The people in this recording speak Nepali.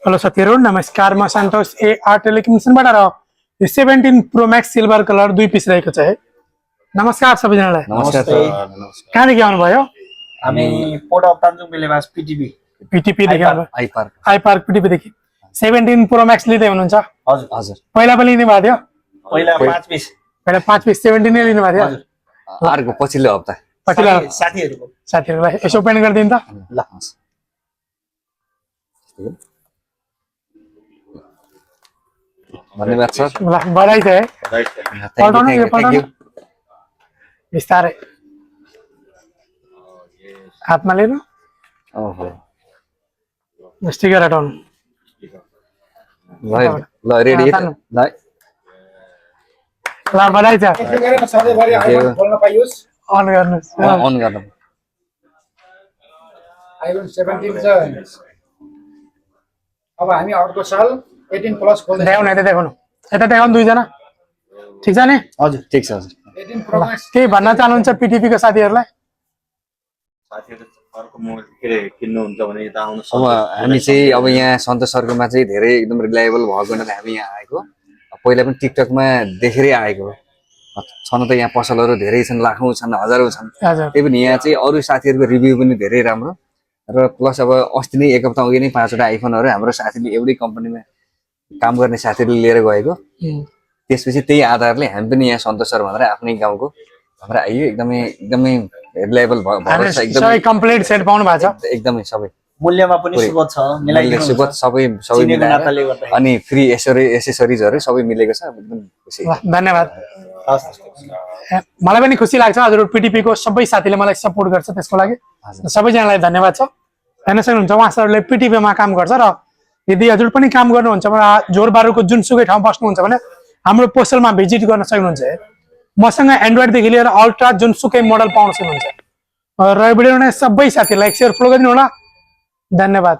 हेलो साथीहरु नमस्कार म सन्तोष ए आर टेलिकम्युनिकेसनबाट र 17 pro max silver colour 2 piece रहेको छ है। नमस्कार सबैजनालाई। नमस्कार नमस्कार। कहाँदेखि आउनु भयो? हामी पोर्ट अफ तान्जुङ बेलेबास पीटीपी देखि आउनु I park I park PTP देखि 17 प्रो मैक्स लिँदै हुनुहुन्छ? हजुर हजुर पहिला पनि लिनु भएको थियो? पहिला 5 पिस पहिला 5 पिस 17 नै लिनु भएको थियो? हजुर अर्को पछिल्लो हप्ता पछिल्लो साथीहरुको साथीहरुलाई यसो ओपन गरिदिनु त। ल धन्यवाद सर। ल बधाई छ है। पल्टाउनु यो पल्टाउनु बिस्तारै हातमा लिनु ओहो स्टिकर हटाउनु। ल रेडी तान्नु। ल ल बधाई छ। सधैँभरि आइफोन खोल्न पाइयोस्। अन गर्नुस्। अन गर्नु आइफोन 17 छ। अब हामी अर्को साल 18 प्लस खोल्दै देखाउनु यता देखाउनु यता देखाउनु दुईजना ठिक छ नि? हजुर ठिक छ हजुर 18 प्रो मैक्स केही भन्न चाहनुहुन्छ पीटीपी को साथीहरुलाई? साथीहरु अर्को मोबाइल किन्नुहुन्छ भने यता आउनु अब हामी चाहिँ अब यहाँ सन्तोष सरकोमा चाहिँ धेरै एकदम रिलायबल भएको हुनाले हामी यहाँ आएको। पहिला पनि टिकटकमा देखेरै आएको छन त यहाँ पसलहरू धेरै छन्, लाखौं छन्, हजारौं छन्। हजुर त्यही पनि यहाँ चाहिँ अरू साथीहरूको रिभ्यू पनि धेरै राम्रो र प्लस अब अस्ति नै एक हप्ता अघि नै 5वटा आइफोनहरू हाम्रो साथीले एउटै कम्पनीमा काम गर्ने साथीले लिएर गएको। त्यसपछि त्यही आधारले हामी पनि यहाँ सन्तोष सर भनेर आफ्नै गाउँको हाम्रो आइयो। एकदमै एकदमै रिलायबल भएर छ। एकदमै सबै कम्प्लिट सेट पाउनु भएको छ? एकदमै सबै मूल्यमा पनि सुबोध छ। मिलाइदिनु सुबोध सबै नाताले मिलाएर गर्दा अनि फ्री एसेसरिजहरू सबै मिलेको छ। एकदम खुसी। ल धन्यवाद। हस् मलाई पनि खुसी लाग्छ हजुर पीटीपी को सबै साथीले मलाई सपोर्ट गर्छ त्यसको लागि सबैजनालाई धन्यवाद छ। हेर्न सक्नुहुन्छ उहाँ सरले पीटीपी मा काम गर्छ र यदि हजुर पनि काम गर्नुहुन्छ भने जोरबारुको जुनसुकै ठाउँ बस्नुहुन्छ भने हाम्रो पोस्टलमा भिजिट गर्न सक्नुहुन्छ। मसँग एन्ड्रोइड देखि लिएर अल्ट्रा जुनसुकै मोडल पाउन सक्नुहुन्छ। र भिडियो नै सबै साथीहरुलाई शेयर फलो गरिदिनु होला। धन्यवाद।